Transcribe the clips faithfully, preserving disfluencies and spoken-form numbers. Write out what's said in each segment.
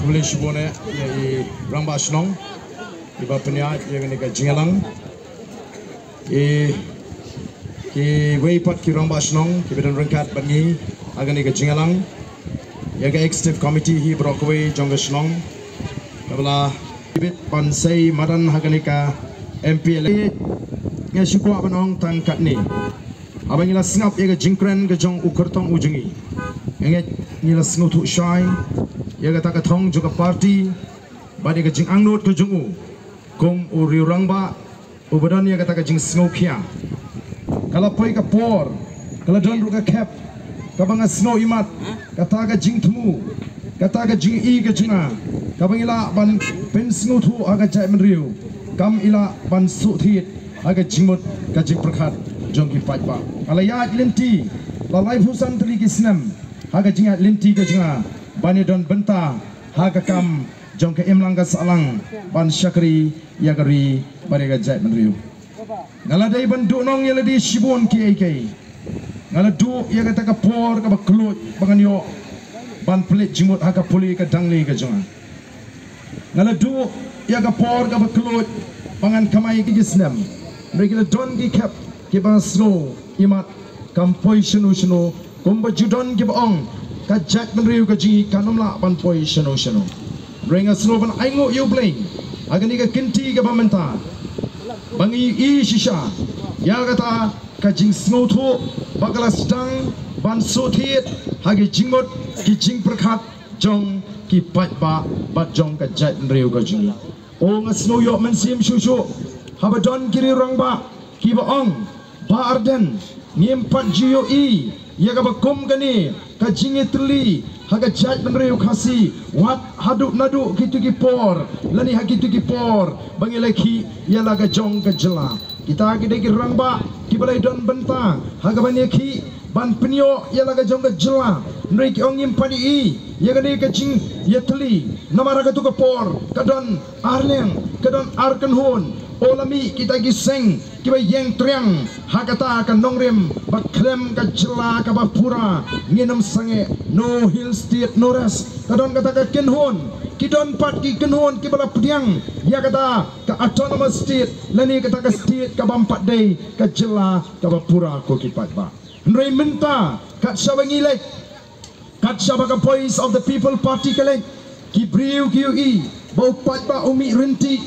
Khublei shibun ïa i Rangbah Shnong iba pynïaid ïa kane ka jingïalang. I, kiwei pat ki Rangbah Shnong kiba don ryngkat bad ngi ha kane ka jingïalang. Ïa ka Executive Committee hi baroh kawei jong ka shnong, kaba la bit ban sei madan ha kane ka M P L A. Nga shu kwah ban ong tang katne. Haba ngi la sngap ïa ka jingkren ka jong u kyrtong u jong ngi, nga ngeit ngi la sngewthuh shai ïa kata ka thong jong ka party bad ïa ka jingangnud ka jong u kum u riew rangbah uba don ïa kata ka jingsngewkhia. Ka la poi ka por, ka la don ruh ka khep kaba nga sngew imat, kata ka jingthmu, kata ka jingi ka jong nga, kaba ngi lah ban pynsngewthuh ha ka jaitbynriew, kam i lah ban shu thied ha ka jingmut ka jingpyrkhat jong ki paidbah. Nga la ïaid lynti la laiphew san tylli ki snem ha ka jingïaid lynti ka jong nga ban ïadon bynta ha ka kam jong ka imlang ka sahlang ban shakri ïa ka ri bad ïa ka jaitbynriew. Nga la dei ban duhnong ïa lade shibun kiei kiei. Nga la duh ïa kata ka por kaba kylluid ba ngan ïoh ban pynleit jingmut ha ka pule ka dangle ka jong nga. Nga la duh ïa ka por kaba kylluid ba ngan kamai ki snem. Hynrei ki la don ki khep kiba nga sngew imat kam poi shano shano, kumba ju don kiba ong ka jaitbynriew ka jong ngi kan ym lah ban poi shano shano. Hynrei nga sngew ban ainguh ïa U Blei ha kane ka kynti kaba mynta ba ngi ïohi shisha ïa kata ka jingsngewthuh ba ka la sdang ban shu thied ha ki jingmut ki jingpyrkhat jong ki paidbah bad jong ka jaitbynriew ka jong ngi. O, nga sngew ïoh mynsiem shuh shuh haba don ki riew rangbah kiba ong, Bah Ardent, ngim pat ju ïohi ïa kaba kum kane ka jingïatylli ha ka jaitbynriew Khasi wat haduh naduh kito ki por lane ha kito ki por ba ngi la khih ïa la ka jong ka jylla. Kita ki dei ki rangbah kiba la ïadon bynta ha kaban ïakhih ban pynïoh ïa la ka jong ka jylla. Hynrei ki ong ngim pat ïohi ïa kane ka jingïatylli namar ha kato ka por ka don ar liang, ka don ar kynhun. O, la mih kita ki seng kiba ïeng triang ha kata ka nongrim ba khlem ka jylla kaba pura ngin ym sangeh, no hill state no rest. Ka don kata ka kynhun, ki don pat ki kynhun kiba la pdiang ïa kata ka autonomous state lane kata ka state kaba ym pat dei ka jylla kaba pura, ko ki paidbah. Hynrei mynta kat shaba ngi leit, kat shaba ka Voice of the People Party ka leit, ki briew ki ïohi ba u paidbah u mih ryntih,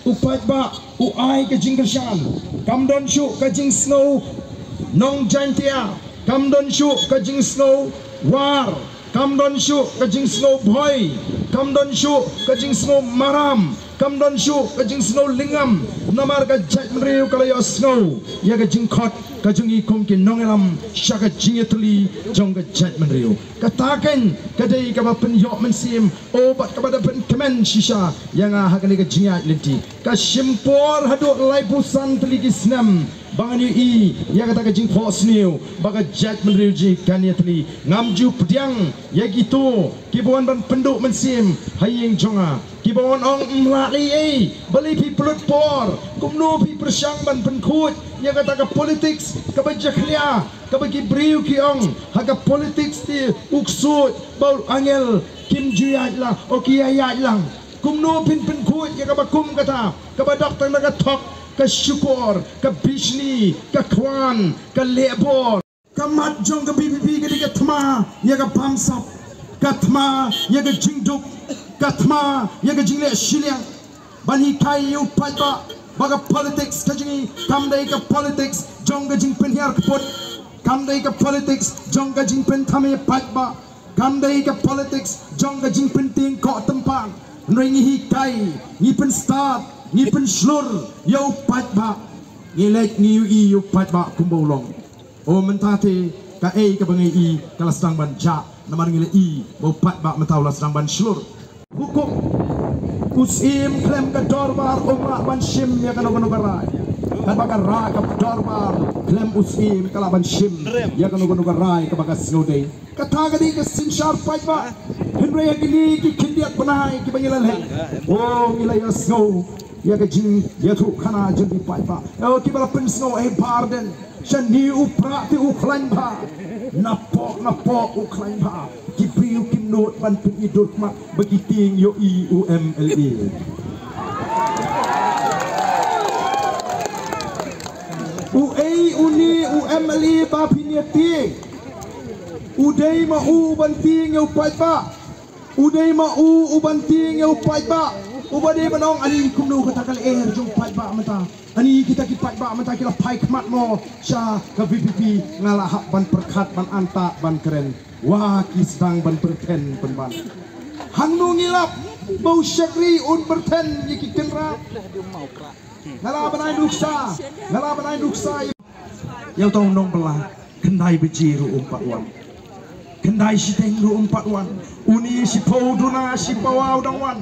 u paidbah u ai ka jingkyrshan. Kam don shuh ka jingsngew nong Jaintia, kam don shuh ka jingsngew War, kam don shuh ka jingsngew Bhoi, kam don shuh ka jingsngew Maram, kam don shuh ka jingsngew Lyngngam. Namar ka jaitbynriew ka la ïohsngew ïa ka jingkhot ka jong ngi kum ki nongïalam sha ka jingïatylli jong ka jaitbynriew. Kata keiñ ka dei kaba pynïoh mynsiem, o, bad kaba da pynkmen shisha ïa nga ha kane ka jingïaid lynti. Ka shim por haduh laiphew san tylli ki snem ba ngan ïohi ïa kata ka jingphohsniew ba ka jaitbynriew jong ngi kan ïatylli. Ngam ju pdiang ïa kito kiba wan ban pynduh mynsiem ha ïing jong nga, kiba wan ong, ym lah lei ei, balei phi pynlut por, kumno phi pyrshang ban pynkhuid ïa kata ka politics kaba jakhlia, kaba ki briew ki ong ha ka politics te u ksuid bad u angel kim ju ïaid lang, o, ki ïa ïaid lang. Kumno phin pynkhuid ïa kaba kum kata, kaba dap tang na ka thok, ka shukor, ka bishni, ka khwan, ka lehbor? Ka mat jong ka V P P ka dei ka thma ïa ka bamsap, ka thma ïa ka jingduk, ka thma ïa ka jingleh shiliang. Ban hikai ïa u paidbah ba ka politics ka jong ngi kam dei ka politics jong ka jingpynhiar kput, kam dei ka politics jong ka jingpynthame paidbah, kam dei ka politics jong ka jingpyntieng koh tympan. Hynrei ngi hikai, ngi pynstad, ngi pynshlur ïa u paidbah. Ngi leit ngi ïohi ïa u paidbah kumba u long. O, mynta te kaei kaba ngi i ka la sdang ban jah, namar ngi la i ba u paidbah mynta u la sdang ban shlur. Hukum, u syiem khlem ka dorbar um lah ban shim ïa kano kano ka rai. Katba ka rai, ka dorbar khlem u syiem ka lah ban shim ïa kano kano ka rai kaba ka sngewdei. Kata ka dei ka synshar paidbah. Hynrei ha kine ki khyndiat bnai kiba ngi la leh, o, ngi la ïohsngew ïa ka jingïathuhkhana jong ki paidbah, o, kiba la pynsngew, eh, Bah Ardent, shane u prah te u khlaiñ bha. Napoh napoh u khlaiñ bha. Ki briew kim Nud ban pyni dur khmat ba ki tieng ïohi u M L A. U ei une u M L A ba phin ïa tieng. U dei ma u ban tieng ïa u paidbah. U dei ma u u ban tieng ïa u paidbah. U ba dei ban ong ani kumno kata ka lyer jong paidbah mynta. Ani kita ki paidbah mynta ki la phai khmat mo sha ka V P P, nga la hap ban pyrkhat ban antah ban kren. Wa ki sdang ban pyrthen pynban. Hangno ngi lap ba u shakri un pyrthen ïa ki kynrad. Nga la ban ai nuksa, nga la ban ai nuksa. Ïa uta u nongbylla, khyndai baje ruh um pat wan. Khyndai shiteng ruh um pat wan. Une shiphew duna shipawa u dang wan.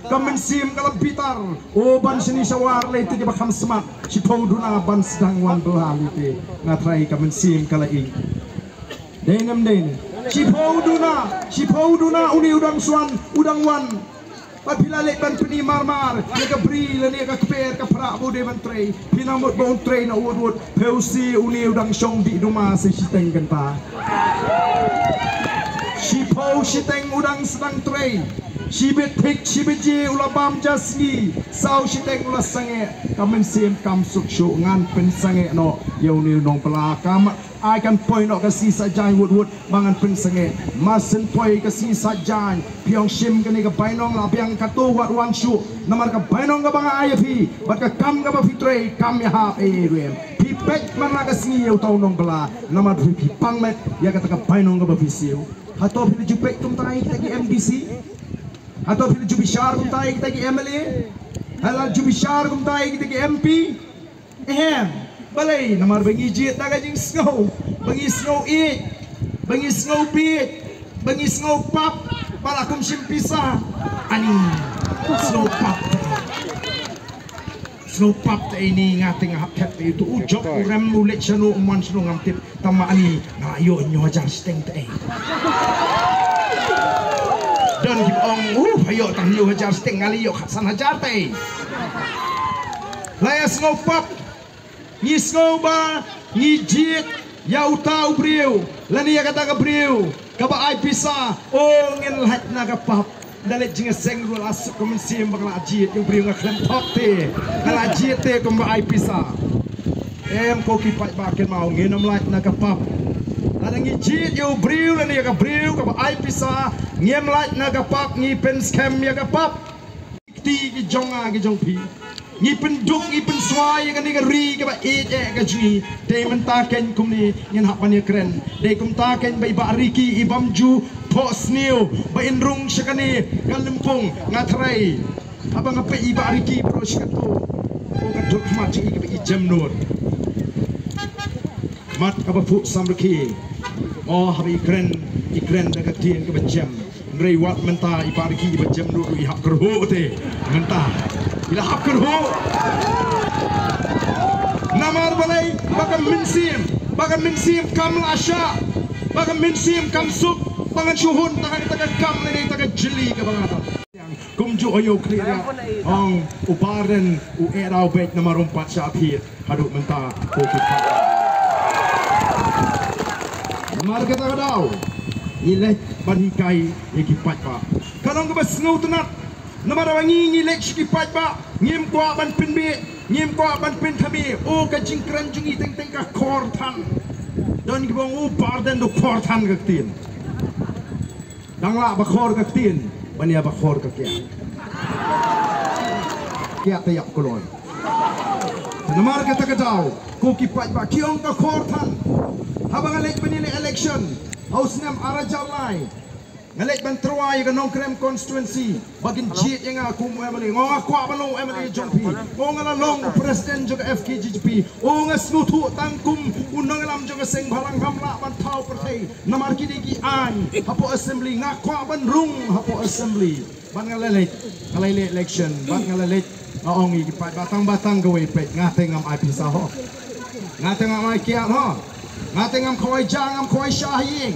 Ka mynsiem ka la bitar. O ban shini sha war lei te kiba kham smat. Shiphew duna ban sdang wan bylla lei te. Nga trai ka mynsiem ka la ing. Dei ne ym dei ne. Shiphew duna, shiphew duna une u dang swan, u dang wan. Bad phi la leit ban pyni marmar ïa ka bri lane ïa ka kper ka pra ba u dei ban trei. Phi nang mut ba un trei na u wut wut. Phi u si une u dang shong dih duma sa shiteng kynta. Shiphew shiteng u dang sdang trei. Shibit thik shibit je u la bam ja sngi. Saw shiteng u la sangeh. Ka mynsiem kam suk shuh, ngan pynsangeh noh ïa une u nongbylla. Kam ai kan poi noh ka sngi Saitjaiñ wut wut ba ngan pynsangeh. Mar syn poi ka sngi Saitjaiñ, phi ong shim kane ka bainong la biang katto wat wan shuh. Namar ka bainong kaba nga ai ïa phi bad ka kam kaba phi trei kam ïahap ei ei ruh em. Phi peit man la ka sngi ïa uta u nongbylla. Namar phi, phi pang met ïa kata ka bainong kaba phi siew. Hato phi la ju peit kumta ïa kita ki M D C? Hato phi la ju bishar kumta ïa kita ki M L A? Hato la ju bishar kumta ïa kita ki M P? Ehem, balei? Namar ba ngi jied da ka jingsngew, ba ngi sngew ïeit, ba ngi sngew bieit, ba ngi sngew pap, ba la kum shim pisa. Ani sngew pap te. Sngew pap te ini nga te nga hap thet te itu u jop u rem u leit shano u man shano ngam tip. Tang ma ani nga la ïoh hynñiew hajar shiteng te. Don ki ong, uh, ha ïoh tang hynñiew hajar shiteng, nga la ïoh khatsan hajar te. La ïa sngew pap, ngi sngew ba ngi jied ïa uta u briew lane ïa kata ka briew kaba ai pisa. O ngin lait na ka pap. Nga leit jingïaseng ruh la suk ka mynsiem ba nga la jied ïa u briew, nga khlem thok te, nga la jied te kumba ai pisa. Em ko ki paidbah kynmaw, ngin ym lait na ka pap. Lada ngi jied ïa u briew lane ïa ka briew kaba ai pisa, ngim lait na ka pap, ngi pynskhem ïa ka pap. Kti ki jong nga ki jong phi. Ngi pynduk ngi pynswai ïa kane ka ri kaba ïeit eh ka jong ngi. Dei mynta kein kumne ngin hap ban ïakren. Dei kumta kein ba i Bah Ricky i bym ju phoh sniew ba in rung sha kane ka lympung. Nga tharai haba nga peit i Bah Ricky bro shi kato, ko ka dur khmat jong i kaba i jem nud. Mat kaba phuh samrkhie. O haba i kren, i kren da ka ktien kaba jem. Hynrei wat mynta i Bah Ricky i ba jem nud ruh i hap kyrhuh te. Mynta i la hap kyrhuh. Namar balei? Ba ka mynsiem, ba ka mynsiem kam lah shah, ba ka mynsiem kam suk ba ngan shu hun tang ha kata ka kam lane tang ka jylli kaba nga don. Kumjuh ïa u khlieh riak, ong u Bah Ardent u eh da u beit namar um pat shah thied. Haduh mynta ko ki pat. Namar kata ka daw ngi leit ban hikai ïa ki paidbah. Ka long kaba sngewtynnat. Namar ba ngi ngi leit sha ki paidbah, ngim kwah ban pynbeit, ngim kwah ban pynthame. O ka jingkren jong ngi teng teng ka khor than. Don kiba ong u Bah Ardent u khor than ka ktien. Dang lah ba khor ka ktien ban ïa ba khor ka kiad. Kiad te ïap kloi. Namar kata ka daw ko ki paidbah ki ong ka khor than. Haba nga leit ban ïaleh election ha u snem ar hajar lai, nga leit ban tyrwa ïa ka Nongkrem constituency ba kin jied ïa nga kum u M L A. Nga ong nga kwah ban long u M L A jong phi. Nga ong nga la long u president jong ka F K J G P. Nga ong nga sngewthuh tang kum u nongïalam jong ka seng bhalang ngam lah ban thaw pyrthei. Namar ki dei ki aiñ hapoh assembly, nga kwah ban rung hapoh assembly. Bad nga la leit, nga la leit election, bad nga la leit, nga ong ïa ki paidbah tang ba tang kawei peit, nga te ngam ai pisa ho. Nga te ngam ai kiad ho. Nga te ngam khawai ja, ngam khawai sha ha ïing.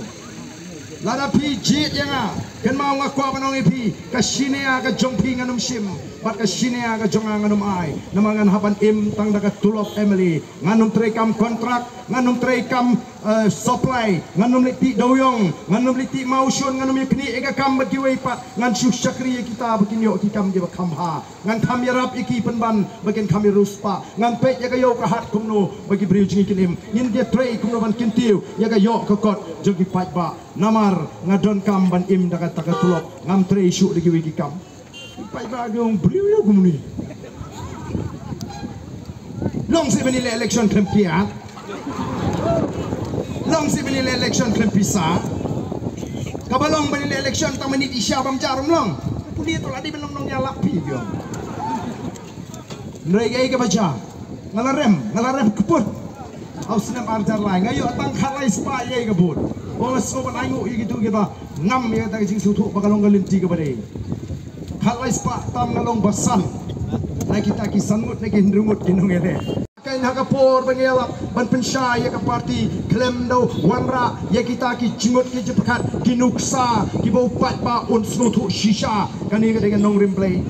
Lada phi jied ïa nga, Kynmaw nga kwah ban ong ïa phi, ka senior ka jong phi ngan ym shim, bad ka senior ka jong nga ngan ym ai. Namar ngan hap ban im tang da ka tulop M L A. Ngan ym trei kam kontrak, ngan ym trei kam, eh, supply, ngan ym leit tih dewïong, ngan ym leit tih mawshun, ngan ym ïa knieh ïa ka kam bad kiwei pat, ngan shu shakri ïa kita ba kin ïoh ki kam kiba kham bha. Ngan kham ïarap ïa ki pynban ba kin kham ïa riewspah. Ngan peit ïa ka ïew ka hat kumno ba ki briew jong ngi kin im. Ngin ïa trei kumno ban kyntiew ïa ka ïoh ka kot jong ki paidbah. Namar nga donkam ban im da kata ka tulop. Ngam trei shuh da kiwei ki kam. Ki paidbah ki ong briew ïa kumne. Long seh ban ïaleh election khlem pisa. Long seh ban ïaleh election khlem pisa. Kaba long ban ïaleh election tang mynta i sha bam jarum long. Puni to la dei ban long nongïalap phi biang. Nrei ei kaba ja. Nga la rem, nga la rem kput. Au snem ar jar lai nga ïoh tang khatlai spah ïa ka vote. Ong nga sngew ban ai nguh ïa kitu kiba ngam ïa kata ka jingsngewthuh ba ka long ka lynti kaba dei. Khatlai spah tam nga long ba san. Na kita ki san ngut na ki hynriew ngut ki nongïaleh. Kein ha ka por ba ngi ïalap ban pynshai ïa ka party khlem da wanrah ïa kita ki jingmut ki jingpyrkhat ki nuksa kiba u paidbah un sngewthuh shisha kane ka dei ka nongrim Blei.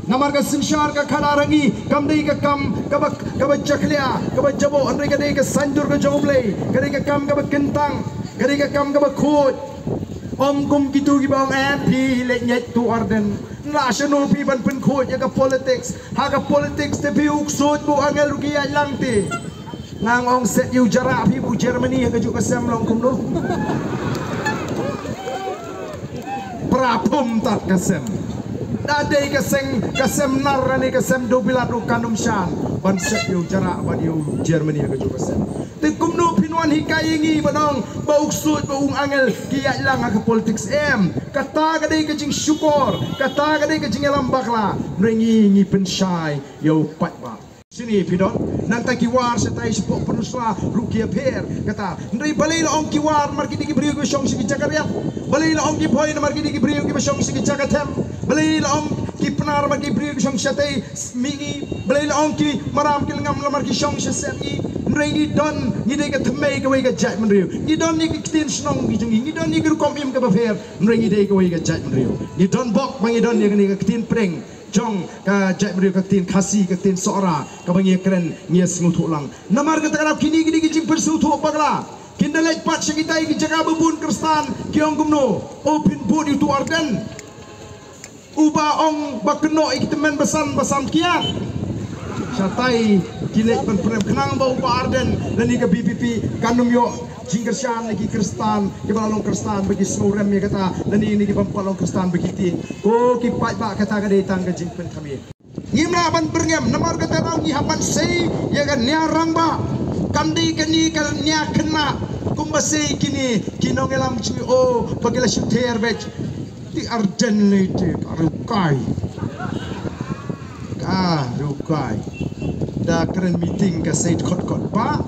Namar ka synshar ka khadar ha ngi kam dei ka kam kaba kaba jakhlia kaba jabok hynrei ka dei ka saiñdur ka jong u Blei ka dei ka kam kaba kyntang ka dei ka kam kaba khuid. Ym kum kitu kiba ong em phi leh ngeit tu Ardent. Nga shano phi ban pynkhuid ïa ka politics. Ha ka politics te phi u ksuid ba u angel ruh ki ïaid lang te. Nga ong set ïa u jarrah phi ba u Germany ha kajuh ka sem long kumno. Pra phum tat ka sem. Da dei ka seng ka sem nar ne ka sem dewbilat ruh kan ym shan ban set ïa u jarrah ban ïa u Germany ha kajuh ka sem. Te kumno phin wan hikai ïa ngi ba nong ba u ksuid ba u angel ki ïaid lang ha ka politics em. Kata ka dei ka jingshukor, kata ka dei ka jingïalam bakla. Hynrei ngi ngi pynshai ïa u paidbah. Shini phi don nangta ki war shatai shapoh Pynursla ruh ki ïapher kata. Hynrei balei la ong ki war namar kine ki briew kiba shong sha ki jaka riat? Balei la ong ki phoi namar kine ki briew kiba shong sha ki jaka them? Balei la ong ki Pnar namar ki briew kiba shong shatei mihngi? Balei la ong ki Maram ki Lyngngam namar ki shong sha sepngi? Hynrei ngi don, ngi dei ka thymmei kawei ka jaitbynriew. Ngi don ïa ki ktien shnong ki jong ngi, ngi don ïa ki rukom im kaba pher. Hynrei ngi dei kawei ka jaitbynriew. Ngi don bok ba ngi don ïa kane ka ktien pdeng jong ka jaitbynriew, ka ktien Khasi, ka ktien Sohra kaba ngi ïakren, ngi ïasngewthuh lang. Namar kata ka daw kine ki dei ki jingpynsngewthuh bakla. Kin da leit pat sha kitai ki jaka ba bun Khristan ki ong kumno? O phin bud ïa utu Ardent. Uba ong ba kynnoh ïa ki tymmen basan basan kiar. Shatai ki leit ban pynrem khnang ba u Bah Ardent lane ka V P P kan ym ïoh jingkyrshan na ki Khristan kiba la long Khristan ba ki sngew rem ïa kata lane na ki bym pat long Khristan ba ki tieng. Ko ki paidbah kata ka dei tang ka jingpynthame. Ngim lah ban byrngem namar kata daw ngi hap ban sei ïa ka nia rangbah. Kam dei kane ka nia khynnah kumba sei kine ki nongïalam jong ngi o ba ki la shu ther beit. Te Ardent lei te ka rukai. Ka rukai. Da kren meeting ka sei khot khot ba.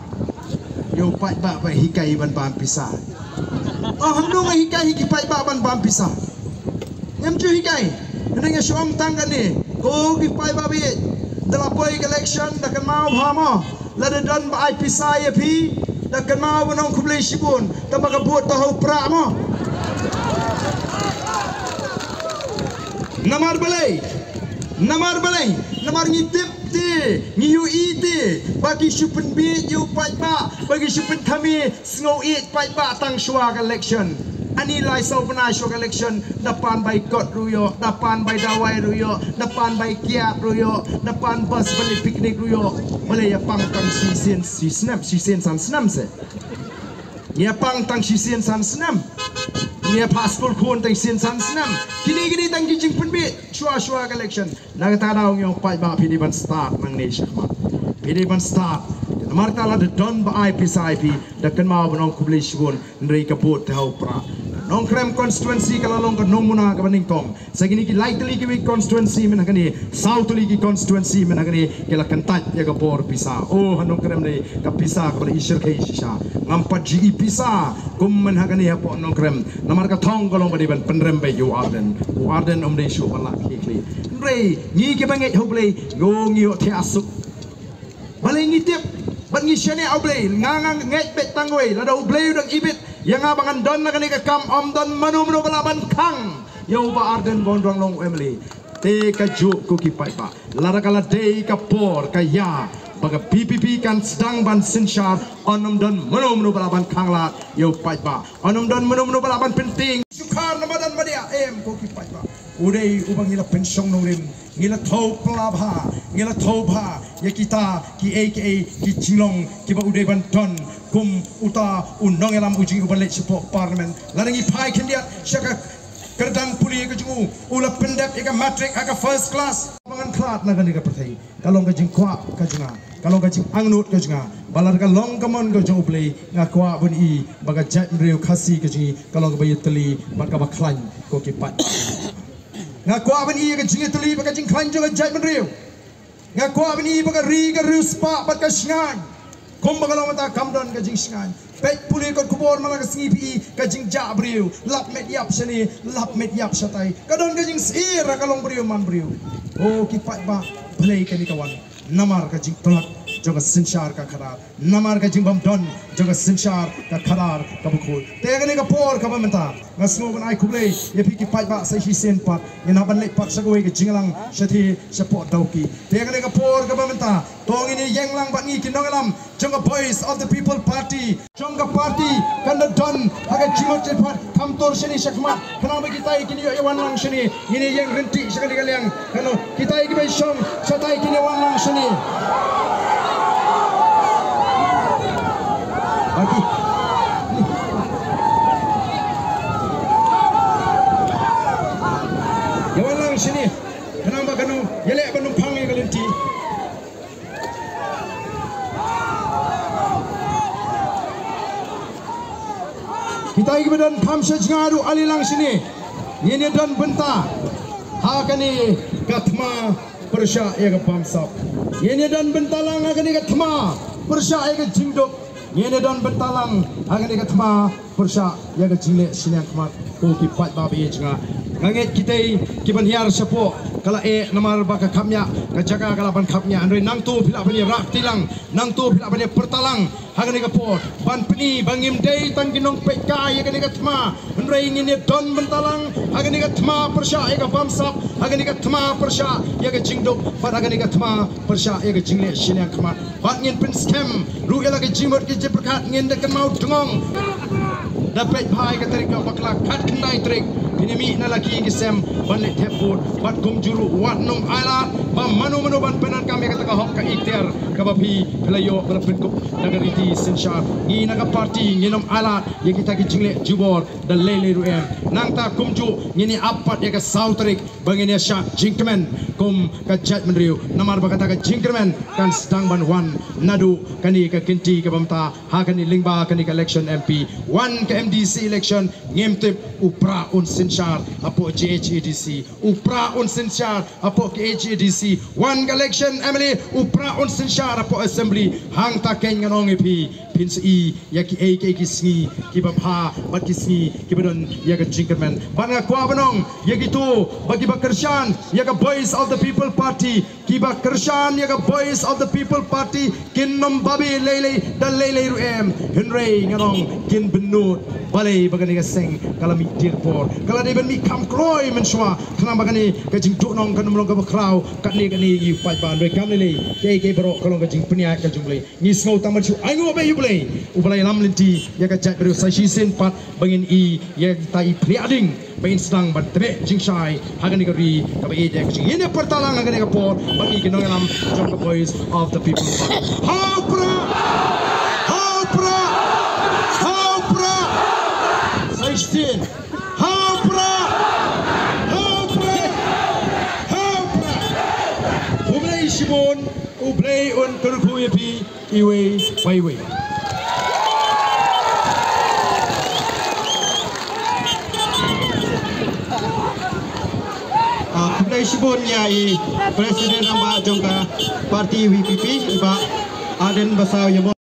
Ïa u paidbah ba hikai ban bam pisa. O hangno nga hikai hi ki paidbah ban bam pisa. Ngam ju hikai. Hynrei nga shu ong tang kane. Ko ki paidbah ba ïeit. Da la poi ka election da kynmaw bha mo. Lada don ba ai pisa ïa phi da kynmaw ban ong khublei shibun, tang ba ka vote ta ha u prah mo. Namar balei? Namar balei? Namar ngi tip te, ngi ïohi te ba ki shu pynbiej ïa u paidbah, ba ki shu pynthame. Sngew ïeit paidbah tang shuwa ka election. Ani lai saw bnai shuwa ka election da pan bai kot ruh ïoh, da pan bai dawai ruh ïoh, da pan bai kiad ruh ïoh, da pan bus ban leit picnic ruh ïoh. Balei ïa pang tang shisien shisnem, shisien san snem se. Ïa pang tang shisien san snem. Ïa pha skul khun tang shisien san snem. Kine kine tang ki jingpynbiej shuwa shuwa ka election. Na kata ka daw ngi ong paidbah phi dei ban stad nangne shakhmat. Phi dei ban stad. Namar kata lada don ba ai pisa ïa phi da kynmaw ban ong khublei shibun. Hynrei ka vote te ha u prah. Nongkrem constituency ka la long ka nongmuna kaba nyngkong. Sa kine ki lai tylli kiwei constituency mynta kane, saw tylli ki constituency mynta kane ki la kyntait ïa ka bor pisa. O ha Nongkrem dei ka pisa kaba la i shyrkhei shisha. Ngam pat ju i pisa kum mynta kane hapoh Nongkrem. Namar ka thong ka long ba dei ban pynrem beit ïa u Ardent. U Ardent um dei shuh ban lah khie khlieh. Hynrei ngi kiba ngeit ha u Blei, ngi ïohthiah suk. Balei ngi tip bad ngi shaniah ha u Blei? Nga nga ngeit beit tang wei, lada u Blei u dang ibit ïa nga ba ngan don na kane ka kam, ym don mano mano ba lah ban khang. Ïa u Bah Ardent ba un dang long u M L A. Te kajuh ko ki paidbah, lada ka la dei ka por ka ïa ba ka V P P kan sdang ban synshar, yn ym don mano mano ba lah ban khanglad ïa u paidbah. Yn ym don mano mano ba lah ban pyntieng. Shukhar na madan madiah em ko ki paidbah. U dei uba ngi la pynshong nongrim, ngi la thew pla bha, ngi la thew bha ïa kita kiei kiei ki jinglong kiba u dei ban don kum uta u nongïalam u jong ngi uba leit shapoh Parliament. Lada ngi phai khyndiat sha ka kyrdan pule ka jong u, u la pyndep ïa ka matric ha ka first class. Ba ngan khlad na kane ka pyrthei, ka long ka jingkwah ka jong nga, ka long ka jingangnud ka jong nga, ba lada ka long ka mon ka jong U Blei, nga kwah ban i ba ka jaitbynriew Khasi ka jong ngi ka long kaba ïatylli bad kaba khlaiñ ko ki paid. Nga kwah ban i ka jingïatylli bad ka jingkhlaiñ jong ka jaitbynriew. Nga kwah ban i ba ka ri ka riewspah bad ka shngaiñ, kumba ka long mynta kam don ka jingshngaiñ. Peit pule kot khubor man la ka sngi phi i ka jingjah briew, lap met ïap shane, lap met ïap shatai. Ka don ka jingsyier ha ka long briew man briew. O ki paidbah, balei kane ka wan? Namar ka jingtlot jong ka synshar ka khadar. Namar ka jingbym don jong ka synshar ka khadar kaba khuid. Te kane ka por kaba mynta nga sngew ban ai khublei ïa phi ki paidbah sa shisien pat. Ngin hap ban leit pat sha kawei ka jingïalang shathie shapoh Dawki. Te kane ka por kaba mynta to ngin ïeng lang bad ngi ki nongïalam jong ka Voice of the People Party. Jong ka party kan da don ha ka jingmut jingpyrkhat, kham tur shane shakhmat. Khnang ba kitai kin ïoh ïa wan lang shane. Ngin ïeng ryntih sha kane ka liang. Kano kitai kiba shong shatai kin ïa wan lang shane. Baki. Ïa wan lang shane. Khnang ba kano ïaleh ban ym phang ïa ka lynti. Kitai kiba don kham sha jngai ruh ale lang shane. Ngin ïa don bynta ha kane ka thma pyrshah ïa ka bamsap. Ngin ïa don bynta lang ha kane ka thma pyrshah ïa ka jingduk. Ngin ïa don bynta lang ha kane ka thma pyrshah ïa ka jingleh shiliang khmat. Ko ki paidbah ba ïeit jong nga, nga ngeit kitai kiban hiar shapoh ka la eh namar ba ka khapngiah, ka jaka ka la ban khapngiah. Hynrei nangto phi lah ban ïa rah kti lang, nangto phi lah ban ïa pyrta lang ha kane ka por ban pyni ba ngim dei tang ki nongpeit kai ïa kane ka thma. Hynrei ngin ïa don bynta lang ha kane ka thma pyrshah ïa ka bamsap, ha kane ka thma pyrshah ïa ka jingduk, bad ha kane ka thma pyrshah ïa ka jingleh shiliang khmat. Bad ngin pynskhem ruh ïa la ka jingmut ka jingpyrkhat, ngin da kynmaw tngong. Da peit bha ïa ka tarik ka bakla, khatkhyndai tarik phin ïa mih na la ki ïing ki sem ban leit thep vote. Bad kumjuh ruh wat nym ailad ba mano mano ban pyndonkam ïa kata ka hok ka iktiar kaba phi phi la ïoh ba la pynkup da ka riti synshar. Ngi na ka party ngin nym ailad ïa kita ki jingleh jubor da lei lei ruh em. Nangta kumjuh ngin ïa ap pat ïa ka saw tarik ba ngin ïa shah jingkmen kum ka jaitbynriew, namar ba kata ka jingkmen kan sdang ban wan naduh kane ka kynti kaba mynta. Ha kane lyngba kane ka election M P, wan ka M D C election, ngim tip, u Prah un synshar hapoh J H A D C, u Prah un synshar hapoh K H A D C, wan ka election M L A, u Prah un synshar hapoh assembly. Hangta keiñ ngan ong ïa phi, phin sa i ïa kiei kiei ki sngi kiba bha bad ki sngi kiba don ïa ka jingkyrmen. Bad nga kwah ban ong ïa kito ba kiba kyrshan ïa ka Voice of the People Party, kiba kyrshan ïa ka Voice of the People Party kin nym babe lei lei da lei lei ruh em. Hynrei ngan ong kin bynnud balei ba kane ka seng ka la mih dier por, ka la dei ban mih kham kloi mynshuwa, khnang ba kane ka jingduhnong kan ym long kaba khraw katne katne ïa u paidbah. Hynrei kam lei lei, kaei kaei baroh ka long ka jingpynïaid ka jong U Blei. Ngi sngew tang ban shu ainguh beit ïa U Blei, U Blei lam lynti ïa ka jaitbynriew. Sa shisien pat ba ngin i ïa kita i phriah ding ba ngin sdang ban tbeh jingshai ha kane ka ri kaba ïeit ka jong ngi. Ngin ïa pyrta lang ha kane ka por bad ngi ki nongïalam jong ka Voice of the People. Ha u Prah! Ha u Prah! Ha u Prah! Sa shisien. Ha u Prah! Ha u Prah! Ha u Prah! Khublei shibun, U Blei un kyrkhu ïa phi iwei pa iwei. Ah, khublei shibun ïa i President rangbah jong ka party V P P, i Bah Ardent Basaiawmoit.